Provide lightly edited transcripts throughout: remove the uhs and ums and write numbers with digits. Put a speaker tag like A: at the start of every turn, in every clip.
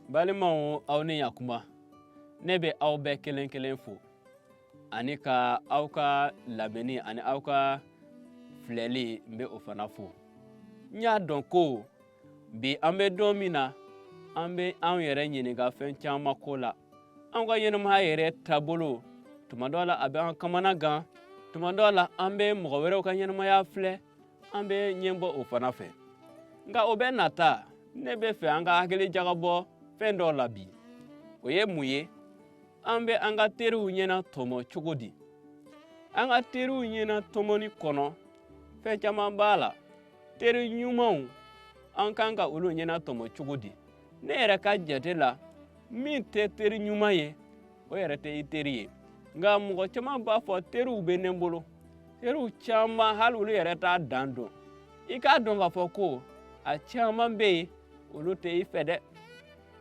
A: Balimaw, aw ni yakuma. Ne bɛ aw bɛɛ kelen kelen fo ani ka aw ka lamɛnni ani aw ka filɛli, n bɛ o fana fo. N y'a dɔn ko bi an bɛ don min na, an bɛ anw yɛrɛ ɲininka fɛn caman ko la. An ka ɲɛnamaya yɛrɛ taabolo, tuma dɔw la a bɛ an kamana gan, tuma dɔw la an bɛ mɔgɔ wɛrɛw ka ɲɛnamaya filɛ, an bɛ ɲɛbɔ o fana fɛ. Nka o bɛɛ n'a ta, ne bɛ fɛ an ka hakili jagabɔ fɛn dɔ la bi. O ye mun ye? An bɛ an ka teriw ɲɛna tɔmɔ cogo di? An ka teriw ɲɛna tɔmɔni kɔnɔ, fɛn caman b'a la. Teri ɲumanw, an kan ka olu ɲɛna tɔmɔ cogo di? Ne yɛrɛ ka jate la, min tɛ teri ɲuman ye, o yɛrɛ tɛ i teri ye. Nka mɔgɔ caman b'a fɔ teriw bɛ ne bolo, teriw caman, hali olu yɛrɛ t'a dan dɔn. I k'a dɔn k'a fɔ ko a caman bɛ yen, olu tɛ i fɛ dɛ.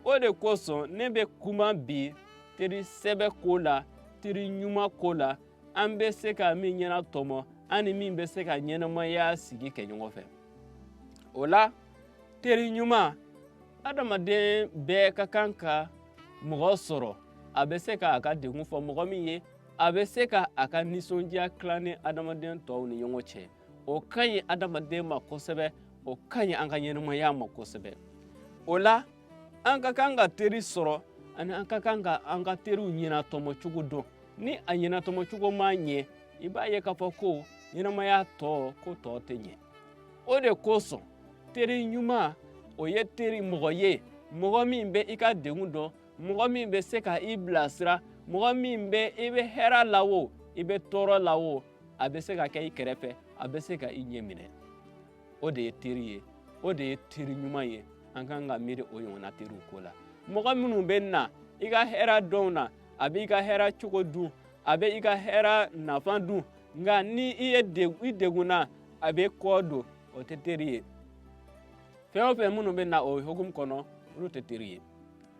A: O de kosɔn ne bɛ kuma bi teri sɛbɛ ko la, teri ɲuman ko la, an bɛ se ka min ɲɛna tɔmɔ, an ni min bɛ se ka ɲɛnamaya sigi kɛ ɲɔgɔn fɛ. O la, teri ɲuman, adamaden bɛɛ ka kan ka mɔgɔ sɔrɔ a bɛ se ka a ka degun fɔ mɔgɔ min ye, a bɛ se ka a ka nisɔndiya tila ni adamaden tɔw ni ɲɔgɔn cɛ. O ka ɲi adamaden ma kosɛbɛ, o ka ɲi an ka ɲɛnamaya ma kosɛbɛ. O la, an ka kan ka teri sɔrɔ ani an ka kan ka an ka teriw ɲɛnatɔmɔ cogo dɔn. Ni a ɲɛnatɔmɔ cogo ma ɲɛ, i b'a ye k'a fɔ ko ɲɛnamaya tɔ ko tɔ tɛ ɲɛ. O de kosɔn teri ɲuman, o ye teri mɔgɔ ye, mɔgɔ min bɛ i ka degun dɔn, mɔgɔ min bɛ se ka i bilasira, mɔgɔ min bɛ i bɛ hɛrɛ la o, i bɛ tɔɔrɔ la o, a bɛ se ka kɛ i kɛrɛfɛ, a bɛ se ka i ɲɛ minɛ. O de ye teri ye, o de ye teri ɲuman ye. An kan ka miiri o ɲɔgɔnna teriw ko la, mɔgɔ minnu bɛ na i ka hɛrɛ dɔn na, a bɛ i ka hɛrɛ cogo dun, a bɛ i ka hɛrɛ nafa dun, nka ni i ye i degunna, a bɛ kɔ don, o tɛ teri ye. Fɛn o fɛn minnu bɛ na o hukumu kɔnɔ, olu tɛ teri ye.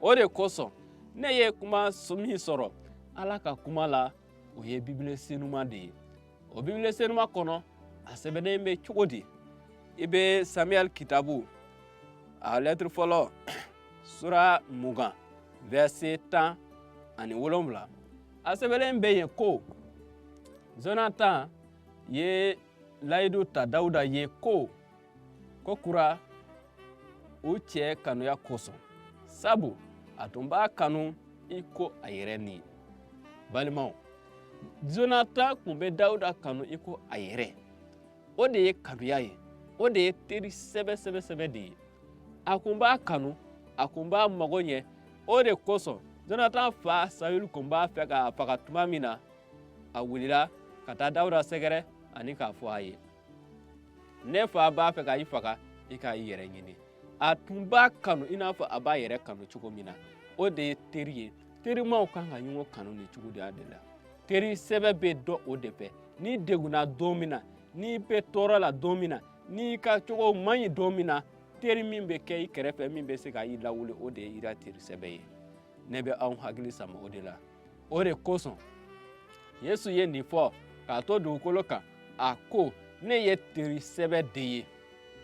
A: O de kosɔn ne ye kuma min sɔrɔ Ala ka kuma la, o ye Bibile senuma de ye. O Bibile senuma kɔnɔ, a sɛbɛnnen bɛ cogo di? I bɛ Samuyɛli kitabu a lɛtiri fɔlɔ, sura 20, verset 17, a sɛbɛnnen bɛ yen ko Zonatan ye layidu ta Dawuda ye ko kura u cɛ kanuya kosɔn, sabu a tun b'a kanu i ko a yɛrɛ ni. Balimaw, Zonatan tun bɛ Dawuda kanu i ko a yɛrɛ. O de ye kanuya ye, o de ye teri sɛbɛ sɛbɛ sɛbɛ de ye. A kun b'a kanu, a kun b'a mago ɲɛ. O de kosɔn Jonathan fa Sayulu kun b'a fɛ k'a faga tuma min na, a wulila ka taa Dawuda sɛgɛrɛ ani k'a fɔ a ye: ne fa b'a fɛ ka i faga, i ka i yɛrɛ ɲini. A tun b'a kanu i n'a fɔ a b'a yɛrɛ kanu cogo min na. O de ye teri ye. Terimaw kan ka ɲɔgɔn kanu nin cogoya de la. Teri sɛbɛ bɛ dɔn o de fɛ. N'i degunna don min na, n'i bɛ tɔɔrɔ la don min na, n'i ka cogo man ɲi don min na, teri min bɛ kɛ i kɛrɛfɛ, min bɛ se ka i lawuli, o de ye i ka teri sɛbɛ ye. Ne bɛ anw hakili sama o de la. O de kosɔn Yesu ye nin fɔ k'a to dugukolo kan, a ko: ne ye teri sɛbɛ de ye.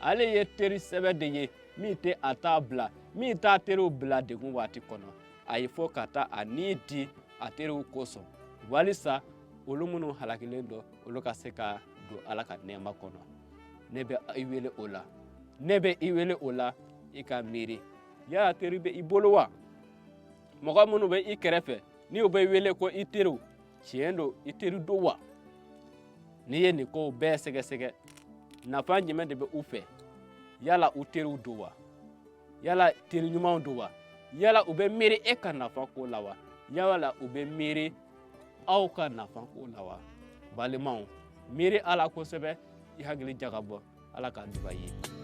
A: Ale ye teri sɛbɛ de ye min tɛ a ta bila, min t'a teriw bila degun waati kɔnɔ. A ye fɔ ka taa a ni di a teriw kosɔn, walisa olu minnu halakilen don, olu ka se ka don Ala ka nɛɛma kɔnɔ. Ne bɛ i wele o la, ne bɛ i wele o la, i ka miiri: yala teri bɛ i bolo wa? Mɔgɔ minnu bɛ i kɛrɛfɛ, ni u bɛ wele ko i teriw, tiɲɛ don i teri don wa? N'i ye nin kow bɛɛ sɛgɛsɛgɛ, nafa jumɛn de bɛ u fɛ? Yala u teriw don wa? Yala teri ɲumanw don wa? Yala u bɛ miiri e ka nafa ko la wa? Yala u bɛ miiri aw ka nafa ko la wa? Balimaw, miiri a la kosɛbɛ, i hakili jagabɔ. Ala ka duba ye.